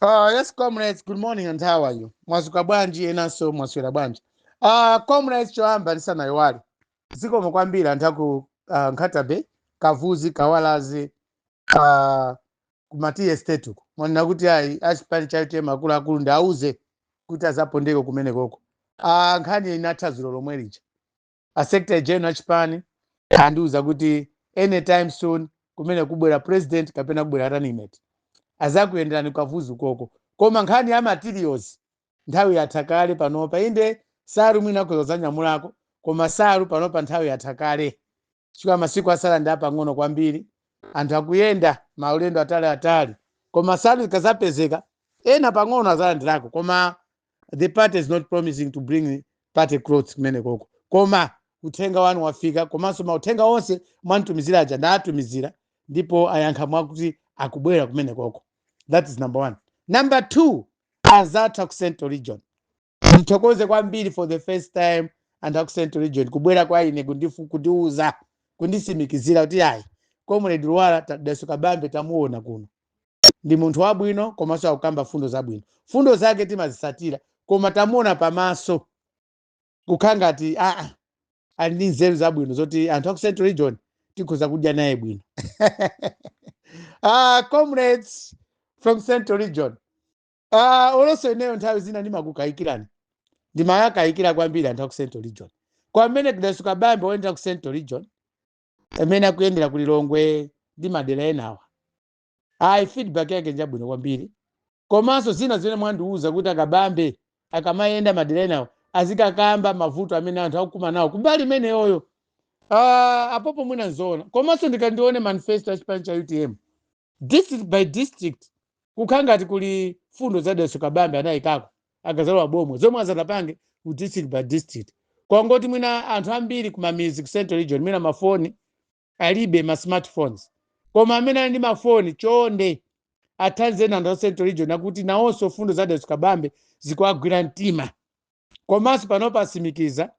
Yes, comrades, good morning and how are you? Mwazuka bwanji enanso mwaswera bwanji? Comrades, choyamba ndisanayiwale. Zikomo kwambiri anthu aku Nkhata Bay, Kavuzi, Kawalazi, kumati estate uko. Mwanena kuti ayi achipani cha UTM akuluakulu ndauze kuti azapondeko kumene koko. Nkhani inatha dzulo lomwe lija. A secretary general achipani andiuza kuti anytime soon kumene kubwera president kapena kubwera running mate, azakuyenderani Kavuzi koko. Koma nkhani ya materials, nthawi yatha kale panopa. Inde, salu mwina akhoza zanyamulako, koma salu panopa nthawi yatha kale, chifukwa masiku asala ndi apang'ono kwambiri. Anthu akuyenda maulendo atali atali, koma salu ikazapezeka, ena pang'ono azalandirako. Koma the party is not promising to bring party clothes kumene koko. Koma uthenga wanu wafika, komanso mauthenga onse mwanditumizira aja ndaatumizira, ndipo ayankha mwakuti akubwera kumene koko. That is number one. Number two, azatha ku Central Region, ndithokoze kwambiri. For the first time anthu aku Central Region kubwera kwa ine kundiuza, kundisimikizira kuti ayi, Comrade Lwara, Dalitso Kabambe tamuona kuno, ndi munthu wabwino, komanso akukamba fundo zabwino, fundo zake timazisatira, koma tamuona pamaso, kukhala ngati aa ali ndi nzeru zabwino zoti anthu aku Central Region tikhoza kudya naye bwino. Comrades from Central Region, olonso ineyo nthawi zina ndimakukayikirani, ndimayakayikira kwambiri anthu aku Central Region. Kwa amene Dalitso Kabambe oyendera ku Central Region, amene akuyendera ku Lilongwe ndi madera enawa, ayi, feedback yake njabwino kwambiri. Komanso zina zimene mwandiuza kuti akabambe akamayenda madera enawa azikakamba mavuto amene anthu akukumana nawo kumbali imeneyoyo, apopo mwina nzoona. Komanso ndikandione manifesto ya chipani cha UTM district by district, kukhala ngati kuli fundo za Dalitso Kabambe anayikako akazalowa bomwe, zomwe azatapange ku district by district. Kwangoti mwina anthu ambiri kumamizi ku Central Region mwina mafoni alibe, ma smartphones, koma amene ali ndi mafoni, chonde athandizeni anthu a Central Region akuti nawonso fundo za Dalitso Kabambe zikuagwira mtima. Komanso panopa asimikiza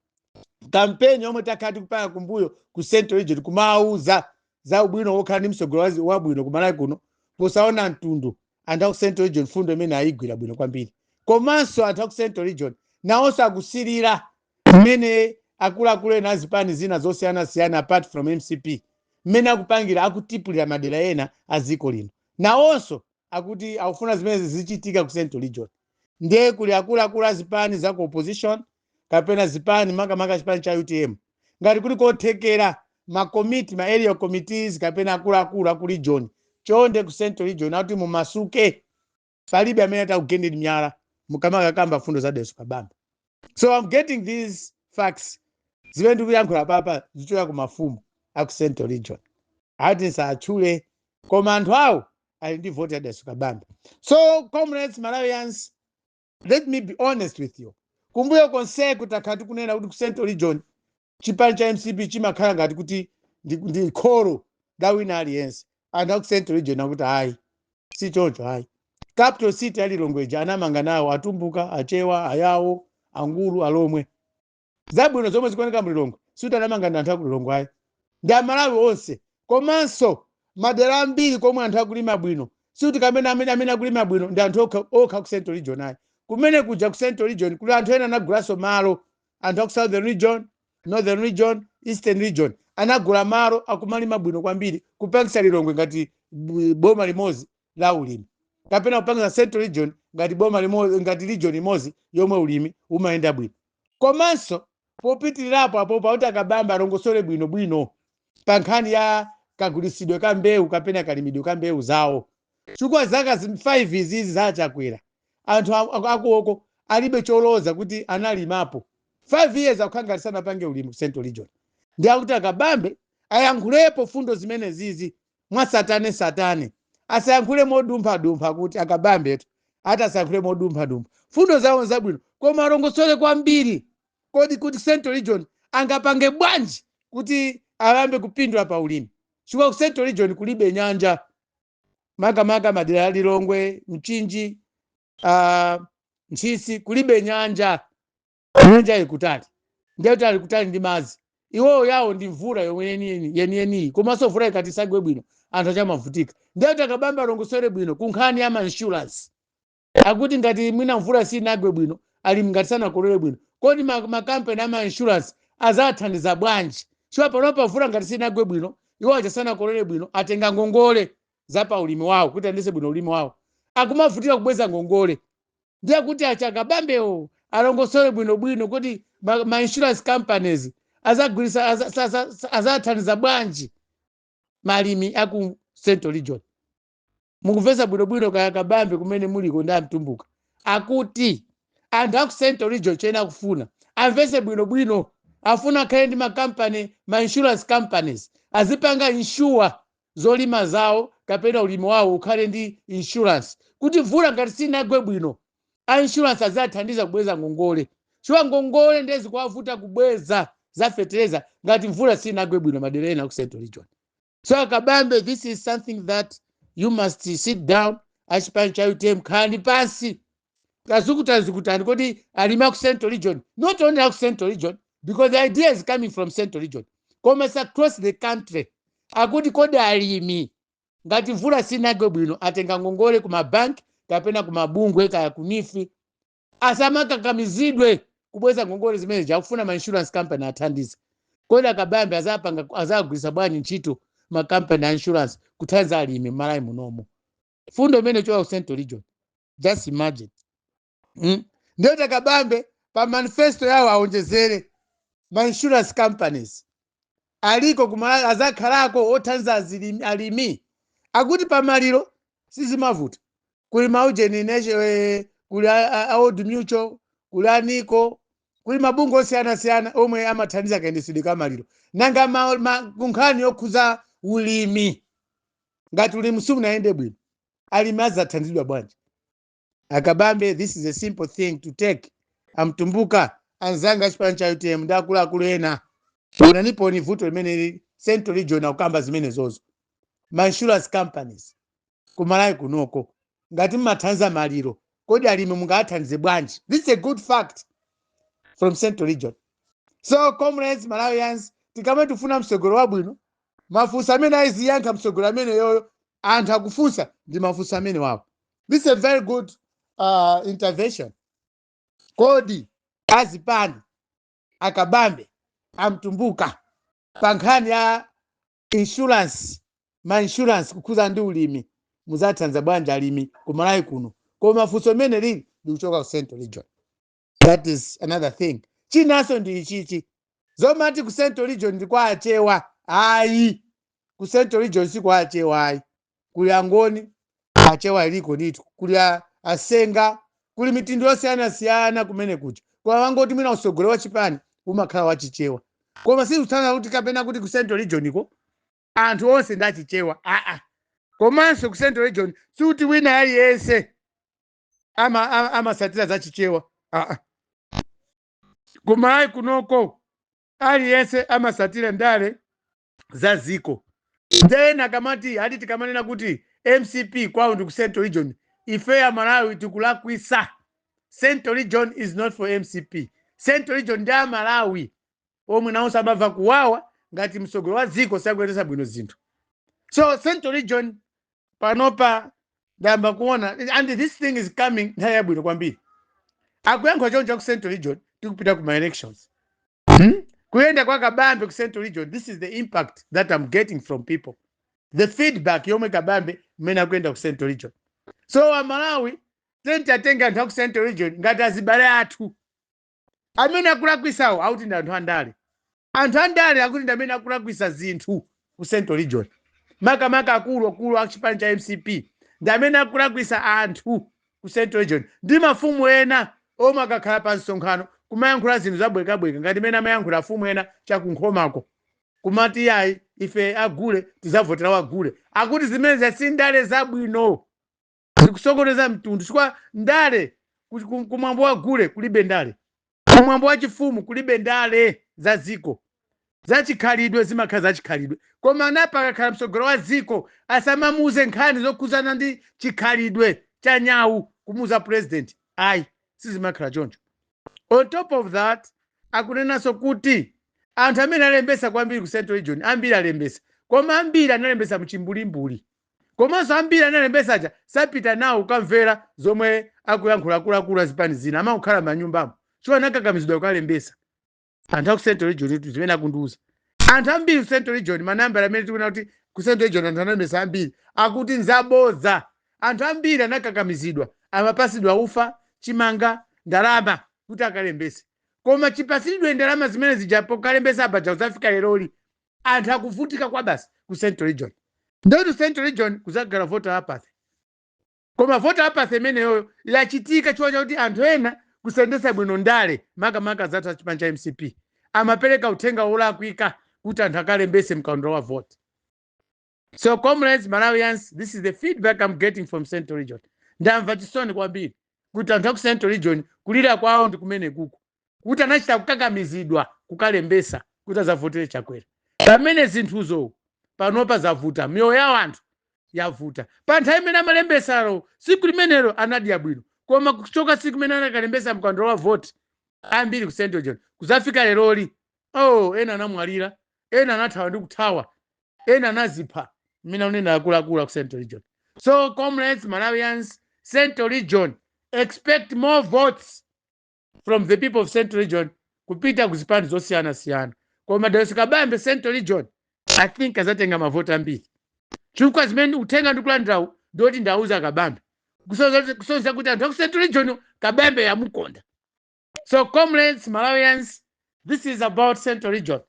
kampeni yomwe takhala tikupanga kumbuyo ku Central Region, kumawuza za ubwino wokhala ndi msogolo wabwino kumalawi kuno posaona mtundu. Anthu aku Central Region fundo imene ayigwira bwino kwambiri. Komanso anthu aku Central Region nawonso akusirira mmene akuluakulu ena azipani zina zosiyanasiyana apart from MCP mmene akupangira, akutipulira madera ena a dziko lino. Nawonso akuti akufuna zimene zichitika ku Central Region. Ndiye kuli akuluakulu azipani za ku opposition kapena zipani, makamaka chipani cha UTM, ngati kuli kothekera, makomiti, ma area committees kapena akuluakulu aku region, chonde ku Central Region akuti mumasuke, palibe amene atakugendeni miyala mukamakakamba fundo za Dalitso Kabambe. So I'm getting these facts zimene ndikuyankhula papa zichoka ku mafumu aku Central Region. Ati nsatchule, koma anthu awo ali ndi vote ya Dalitso Kabambe. So comrades, Malawians, let me be honest with you. Kumbuyo konseku takhala tikunena kuti ku Central Region chipani cha MCP chimakhala ngati kuti ndi kholo la wina aliyense. Anthu aku Central Region akuti ayi, si choncho ayi. Capital city ya Lilongweja anamanga nawo Atumbuka, Achewa, Ayawo, Angulu, Alomwe. Zabwino zomwe zikuoneka mu Lilongwe sikuti anamanga ndi anthu aku Lilongwe ayi, ndi Amalawi onse. Komanso madera ambiri komwe anthu akulima bwino, sikuti kamene amene akulima bwino ndi anthu okha okha ku Central Region ayi. Kumene kuja ku Central Region kuli anthu ena anagulanso malo. Anthu aku Southern Region, Northern Region, Eastern Region anagula malo, akumalima bwino kwambiri, kupangisa Lilongwe ngati boma limodzi la ulimi, kapena kupangisa Central Region ngati boma limodzi, ngati region imodzi yomwe ulimi umayenda bwino. Komanso popitirirapo apo, pakuti akabambe alongosole bwinobwino pa nkhani ya kagulisidwe ka mbewu kapena kalimidwe ka mbewu zawo, chifukwa zaka 5 izizi zachakwera, anthu akuoko alibe choloza kuti analimapo. 5 years akukhala ngati sanapange ulimi ku Central Region. Ndi akuti akabambe ayankhulepo fundo zimene zizi mwasatane satane, asayankhule modumphadumpha, kuti akabambetu ati asayankhule modumphadumpha. Fundo zawo zabwino, koma alongosole kwambiri. Kodi kuti Central Region angapange bwanji kuti ayambe kupindula pa ulimi? Chifukwa ku Central Region kulibe nyanja, makamaka madera ya Lilongwe, Mchinji, Ntchisi, kulibe nyanja. Nyanja ili kutali, ndiye kuti ali kutali ndi madzi. Iwowo yawo ndi mvula yomwe yeniyeni yeniyeniyi, komanso mvula ikati isagwe bwino anthu achamavutika. Ndiye kuti akabambe alongosole bwino ku nkhani ya ma insurance. Akuti ngati mwina mvula sinagwe bwino, alimi ngati sanakolole bwino, kodi makampani ama insurance azathandiza bwanji? Chifukwa panopa mvula ngati sinagwe bwino, iwo aja sanakolole bwino, atenga ngongole za pa ulimi wawo kuti ayendetse bwino ulimi wawo, akumavutika kubweza ngongole. Ndiye kuti a Kabambewo alongosole bwinobwino kuti ma insurance companies azagwirisa azathandiza bwanji malimi aku Central Region. Mukumvetsa bwinobwino kaya Kabambe kumene muliko ndi amtumbuka? Akuti anthu aku Central Region chena akufuna amvetse bwinobwino, afuna akhale ndi makampani, ma insurance companies azipanga insure zolima zawo kapena ulimi wawo ukhale ndi insurance, kuti mvula ngati sinagwe bwino, a insurance azathandiza kubweza ngongole, chifukwa ngongole ndiye zikuwavuta kubweza za fetereza ngati mvula sinagwe bwino madera ena ku Central Region. So Akabambe, this is something that you must sit down. Achipani cha UTM, khalani pansi, kazukutazukutani kuti alimi aku Central Region, not only aku Central Region, because the idea is coming from Central Region, koma it's across the country. Akuti kodi alimi ngati mvula sinagwe bwino, atenga ngongole ku mabanki kapena ku mabungwe kaya ku NEEF, asamakakamizidwe kubweza ngongole zimene akufuna ma insurance company athandize. Kodi Akabambe azapanga, azagwirisa bwanji ntchito makampani a insurance kuthandiza alimi m'Malawi munomo? Fundo imene choka ku Central Region, just imagine, Ndiyo Akabambe pa manifesto yawo aonjezere ma insurance companies aliko kumalawi, azakhalako othandiza alimi. Akuti pamaliro sizimavuta, kuli maujeni kuli a Old Mutual, kuli a NICO, kuli mabungwe osiyanasiyana omwe amathandiza kayendetsedwe ka maliro. Nanga kunkhani yokhuza ulimi, ngati ulimi simunayende bwino, alimi azathandizidwa bwanji? Akabambe, this is a simple thing to take. Amtumbuka anzanga achipani cha UTM ndi akuluakulu ena, onaniponi vuto limene lili Central Region akukamba zimenezozo. Ma insurance companies kumalawi kunoko, ngati mmathandiza maliro, kodi alimi mungathandize bwanji? This is a good fact from Central Region. So comrades, Malawians, tikamati tifuna msogolo wabwino, mafunso amene aziyankha msogolo amene yoyo anthu akufunsa ndi mafunso amene wawo. This is a very good intervention. Kodi azipani, Akabambe, amtumbuka, pa nkhani ya insurance, ma insurance kukhuza ndi ulimi, muzathandiza bwanji alimi kumalawi kuno? Koma funso limene lili ndikuchoka ku Central Region. That is another thing. Chinanso ndi ichichi zomati ku Central Region ndi kwa Achewa. Ayi, ku Central Region si kwa Achewa, ayi. Kuli Angoni, Achewa iliko ndithu, kuli Asenga, kuli mitundu yosiyanasiyana kumene kuja. Koma wangoti mwina usogolo wa chipani umakhala wachichewa, koma sizikutanthauza kuti kapena kuti ku Central Region iko anthu onse ndi achichewa, aa. Komanso ku Central Region sikuti wina aliyense amasatira za chichewa, aa. Kumalawi kunoko aliyense amasatira ndale za ziko. Then akamati ati tikamanena kuti MCP kwawo ndi ku Central Region, ife ya Malawi tikulakwisa. Central Region is not for MCP. Central Region ndi Amalawi omwe nawonso amamva kuwawa ngati msogolo wa dziko sakuyendetsa bwino zinthu. So Central Region panopa ndayamba kuona, and this thing is coming nthawi yabwino kwambiri. Akuyankhula choncho ku Central Region tikupita ku ma elections, Kuyenda kwa Kabambe ku Central Region, this is the impact that I'm getting from people, the feedback yomwe Kabambe mmene akuyenda ku Central Region. So Amalawi, tenti atenga anthu aku Central Region ngati azibale athu. Amene akulakwisawo akuti ndi anthu andale. Anthu andale akuti ndi amene akulakwisa zinthu ku Central Region, makamaka akuluakulu a chipani cha MCP ndi amene akulakwisa anthu ku Central Region, ndi mafumu ena omwe akakhala pa msonkhano kumayankhula zinthu zabwekabweka ngati mmene amayankhula afumu ena chakunkhomako, kumati yayi, ife agule tizavotera wagule. Akuti zimene si ndale zabwino, zikusokoneza mtundu, chifukwa ndale kumwambo wa gule kulibe ndale, kumwambo wa chifumu kulibe ndale za ziko. Zachikhalidwe zimakhala zachikhalidwe, koma anapa akakhala msogolo wa dziko asamamuze nkhani zokhuzana ndi chikhalidwe cha nyawu kumuza president, ayi, sizimakhala choncho. On top of that, akunenanso kuti anthu amene alembesa kwambiri ku Central Region, ambiri alembesa, koma ambiri analembesa mchimbulimbuli. Komanso ambiri analembesaja sapita nawo kukamvera zomwe akuyankhula akuluakulu azipani zina, amakukhala manyumbamo chifukwa anakakamizidwa kukalembesa. Anthu aku Central Region zimene akundiuza anthu ambiri ku Central Region, manambala amene tikuona kuti ku Central Region anthu analembesa ambiri, akuti nzaboza. Anthu ambiri anakakamizidwa, amapasidwa ufa, chimanga, ndalama kuti akalembese. Koma chipasidwe ndalama zimene zija pokalembesa paja, kuzafika leroli anthu akuvutika kwa basi ku Central Region. Ndoti Central Region kuzagala voter apathy. Koma voter apathy imeneyoyo yachitika chifukwa chakuti anthu ena kusendesa bwino ndale, makamaka zathu achipani cha MCP, amapereka uthenga wolakwika kuti anthu akalembese mkaundula wa vote. So comrades, Malawians, this is the feedback I'm getting from Central Region. Ndamva chisoni kwambiri kuti anthu aku Central Region kulira kwawo ndi kumene kuku, kuti anachita kukakamizidwa kukalembesa kuti azavotere Chakwera, pamene zinthuzo panopa zavuta, miyoyo ya anthu yavuta. Pa nthawi imene amalembesalo, tsiku limenelo anadya bwino, koma kuchoka tsiku imene anakalembesa mkaundula wa vote, ambiri ku Central Region kuzafika leroli, oh, ena anamwalira, ena anathawa ndi kuthawa, ena anazipha, mmene unena akuluakulu aku Central Region. So comrades, Malawians, Central Region, expect more votes from the people of Central Region kupita ku zipani zosiyanasiyana. Koma Dalitso Kabambe, Central Region, I think azatenga mavoti ambiri, chifukwa zimene uthenga ndikulandirawu ndoti ndauza Kabambe, kusonyeza kuti anthu aku Central Region Kabambe yamukonda. So comrades, Malawians, this is about Central Region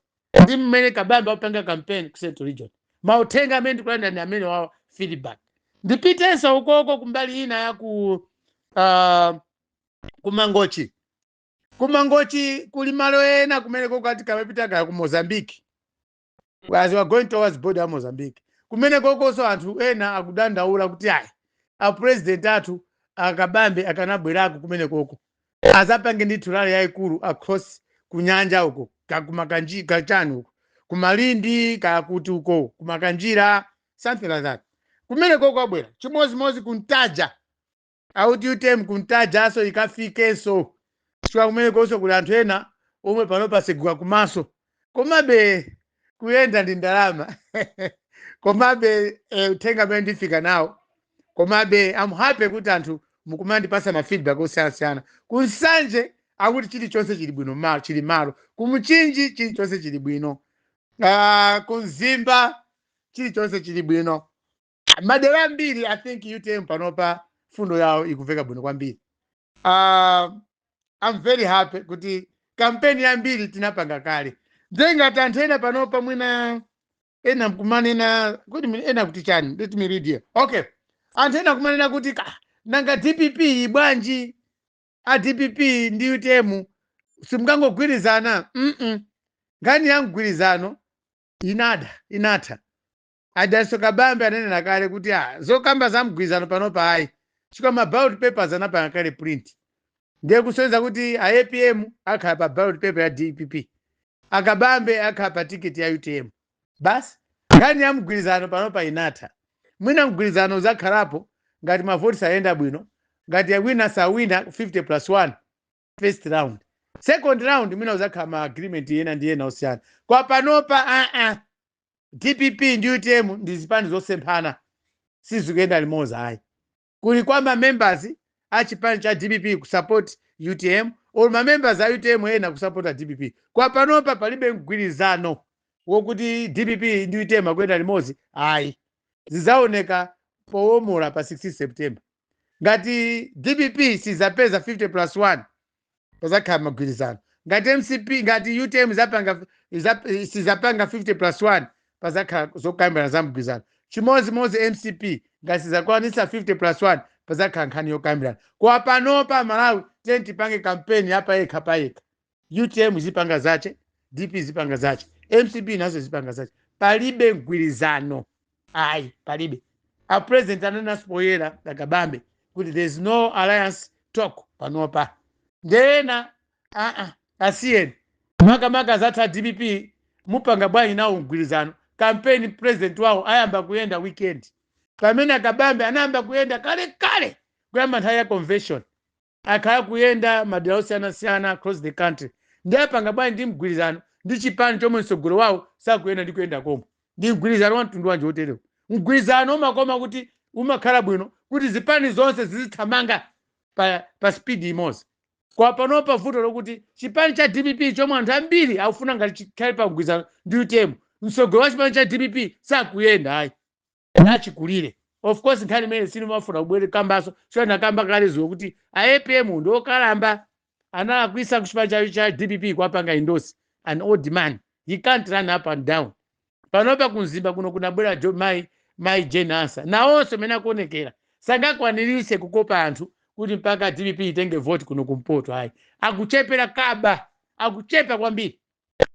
ndi mmene Kabambe akupanga campaign ku Central Region. Mauthenga amene ndikulandira ndi amene wawa, feedback. Ndipitenso ukoko kumbali ina ya ku kumangochi. Kumangochi kuli malo ena kumene kokati kamapita kaya ku Mozambique, as we are going towards border ya Mozambique, kumene kokonso anthu ena akudandaula kuti ayi, a president athu Akabambe akanabwerako kumene koko azapange ndithu rally yayikulu across kunyanja uko, kakumakanji kachani uko, kumalindi kakuti uko kumakanjira, something like that. Kumene koko abwera chimozimozi kuntaja, auti UTM kuntajaso ikafikenso, chifukwa kumene konso kuli anthu ena omwe pano paseguka kumaso, komabe kuyenda ndi ndalama. Komabe uthenga amene ndifika nawo, komabe I'm happy kuti anthu mukumandipasa ma feedback osiyanasiyana. Kunsanje akuti chilichonse chili bwino, malo chili malo. Kumuchinji chilichonse chili bwino. Kumzimba chilichonse chili bwino. Madera ambiri, I think UTM panopa fundo yawo ikumveka bwino kwambiri. I'm very happy kuti kampeni yambiri tinapanga kale. Ndengati anthu ena panopa mwina ena kumanena kuti ena kuti chani, let me read here. Okay, anthu ena kumanena kuti ka nanga DPP bwanji, a DPP ndi UTM simungangogwirizana? Nkhani ya mgwirizano inada, inatha. Adaliso Kabambe ananena kale kuti ah, zokamba za mgwirizano panopa ayi, chifukwa ma ballot papers anapanga kale print. Ndiye kusonyeza kuti a APM akhala pa ballot paper ya DPP, Akabambe akhala pa tiketi ya UTM, basi. Nkhani ya mgwirizano panopa inatha. Mwina mgwirizano uzakhalapo ngati mavoti sayenda bwino, ngati wina sawina 50 plus 1 first round, second round, mwina uzakhala ma agreement ena ndi ena osiyana. Kwa panopa DPP ndi UTM ndi zipani zosemphana, sizikuyenda limodzi ayi. Kuli kwa ma members a chipani cha DPP kusupport UTM or ma members a UTM ena kusapota DPP. Kwa panopa palibe mgwirizano wokuti DPP ndi UTM akuyenda limodzi ayi. Zidzaoneka powomola pa 16 September. Ngati DPP sizapeza 50 plus 1, pazakhala magwirizano. Ngati MCP, ngati UTM sizapanga 50 plus 1, pazakhala zokambirana za mgwirizano. Chimodzimodzi MCP, ngati sizakwanisa 50 plus 1, pazakhala nkhani yokambirana. Kwa panopa, Malawi, tiye tipange kampeni yapayekha payekha. UTM zipanga zache, DP zipanga zache, MCP nazo zipanga zache. Palibe mgwirizano ayi, palibe. A president ananena poyera Akabambe kuti there is no alliance talk panopa. Ndena asiyeni, makamaka zathu DPP, mupanga bwanji nawo mgwirizano? Campaign president wawo ayamba kuyenda weekend, pamene Akabambe anayamba kuyenda kale kale, kuyamba nthawi ya convention, akhala kuyenda madera osiyanasiyana across the country. Ndi apanga bwanji ndi mgwirizano ndi chipani chomwe mtsogoleri wawo sakuyenda ndi kuyenda komwe? Ndi mgwirizano wa mtundu wanji woterewo? Mgwirizano umakoma kuti umakhala bwino kuti zipani zonse zizithamanga pa speed imodzi. Kwa panopa vuto lokuti chipani cha DPP, chomwe anthu ambiri akufuna ngati chikhale pa mgwirizano ndi UTM, mtsogoleri wa chipani cha DPP sakuyenda ayi, nachikulire. Of course, nkhani imene sinimafuna kubwere kambaso choanakamba kale zuwo kuti a APM ndi okalamba, analakwisa ku chipani cha DPP kwapanga endorse an old man. He can't run up and down. Panopa kumzimba kuno kunabwera mai Jane Ansah, nawonso mene akuonekera sangakwanirise kukopa anthu kuti mpaka DPP itenge vote kuno kumpoto ayi, akuchepera kaba, akuchepa kwambiri.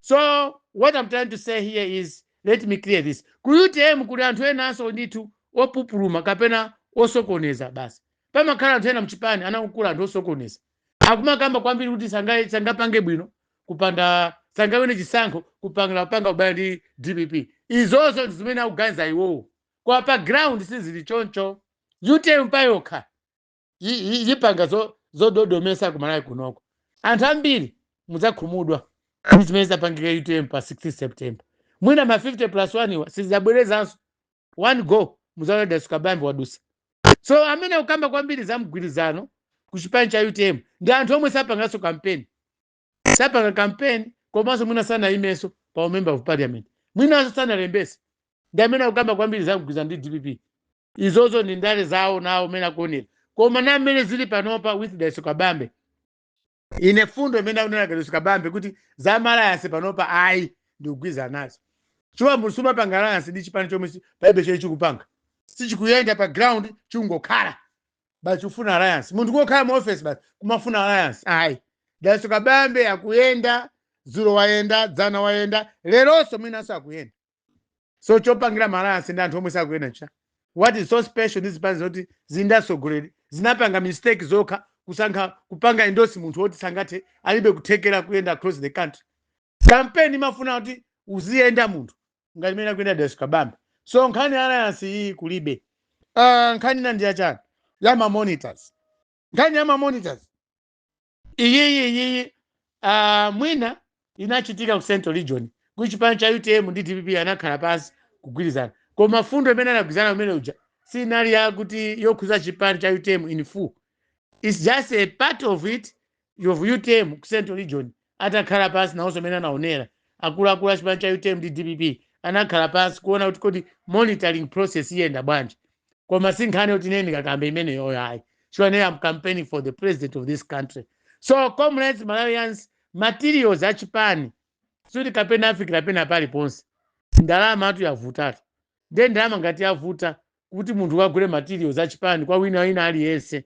So what I'm trying to say here is, let me clear this: ku UTM kuli anthu enanso ndithu opupuluma kapena osokoneza basi. Pamakhala anthu ena mchipani anakukula anthu osokoneza, akumakamba kwambiri kuti sangapange bwino kupanda, sangawine chisankho kupanga panga ubale ndi DPP. Izozo ndi zimene akuganiza iwowo, kwa pa ground sizili choncho. UTM payokha yipanga zododomesa kumalawi kunoko. Anthu ambiri mudzakhumudwa ndi zimene zapangika UTM pa 16 September. Mwina ma 50 plus 1 iwa sizabwerezanso, one go muzaona Dalitso Kabambe wadusa. So amene akukamba kwambiri za mgwirizano ku chipani cha UTM ndi anthu omwe sapanganso campaign, sapanga campaign, komanso mwina sanayimenso pa member of parliament, mwinanso sanalembese, ndi amene akukamba kwambiri za mgwirizano ndi DPP. Izozo ndi ndale zawo nawo amene akuonera. Koma na mmene zili panopa with Dalitso Kabambe, ine fundo imene akunena Dalitso Kabambe kuti za alliance panopa ayi, ndikugwirizana nazo, chifukwa munthu sumapanga alliance ndi chipani chomwe palibe chomwe chikupanga, sichikuyenda pa ground, chingokhala basi chikufuna alliance. Munthu kukhala mu office basi kumafuna alliance, ayi. Dalitso Kabambe akuyenda, dzulo wayenda, dzana wayenda, leronso mwinanso akuyenda. So chopangira ma alliance ndi anthu omwe sakuyenda cha what is so special ndi zipani zoti zindasogoleri zinapanga mistake zokha kusankha kupanga endorse munthu woti sangathe, alibe kuthekera kuyenda across the country. Campaign imafuna kuti uziyenda munthu ngati imene akuyenda Dalitso Kabambe. So nkhani ya alliance iyi kulibe. Nkhani ina ndi yachani? Ya ma monitors. Nkhani ya ma monitors iyiyi mwina inachitika ku Central Region, ku chipani cha UTM ndi DPP anakhala pansi kugwirizana, koma fundo imene anagwirizana umene uja sinali yakuti yokhuza chipani cha UTM in full. It's just a part of it, of UTM ku Central Region. Atakhala pansi nawonso amene anaonera akuluakulu a chipani cha UTM ndi DPP anakhala pansi kuona kuti kodi monitoring process iyenda bwanji. Koma si nkhani yoti neni kakambe imeneyoyo ayi, chifukwa I'm campaigning for the president of this country. So comrades, Malawians, materials achipani suti kapena afikira pena paliponse. Ndalama atu yavutatu, ndiye ndalama ngati yavuta kuti munthu ukagule materials achipani kwa wina wina aliyense,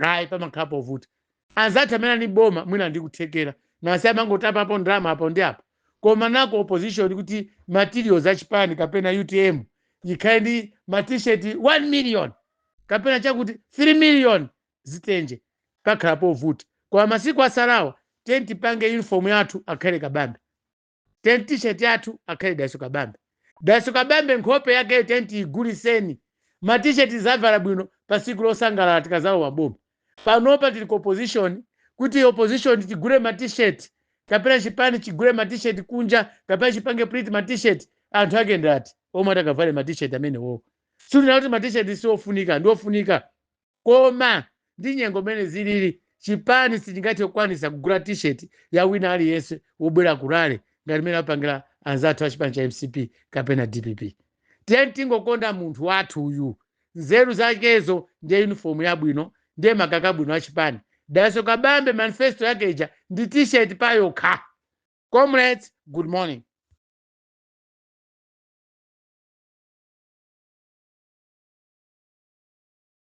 ayi, pamakhala povuta. Anzathu amene ali boma mwina ndikuthekera nasi amangotapapo ndalama apo ndi apo, koma nako opposition kuti materials achipani kapena UTM ikhale ndi ma T-shirt 1 million kapena chakuti 3 million zitenje, pakhala povuta. Koma masiku asalawa tiyeni tipange uniform yathu akhale Kabambe, tiyeni T-shirt yathu akhale Dalitso Kabambe. Dalitso Kabambe nkhope yakeyo tiyeni tiyiguliseni. Ma T-shirt zavala bwino pa tsiku losangalala tikazalowa boma. Panopa tili ku opposition, kuti opposition tigule ma T-shirt kapena chipani chigule ma T-shirt kunja kapena chipange print ma T-shirt, anthu ake ndati omwe atakavale ma T-shirt amenewo? Sitinena kuti ma T-shirt siofunika, ndiofunika, koma ndi nyengo mene zilili chipani sichingathe kukwanisa kugula T-shirt ya wina aliyense wobwera ku rally ngati mene apangira anzathu a chipani cha MCP kapena DPP. Tiyeni tingokonda munthu wathu uyu, nzeru zakezo ndiye uniform yabwino, ndiye makaka abwino achipani. Dalitso Kabambe manifesto yake ija ndi T-shirt payokha. Comrades, good morning.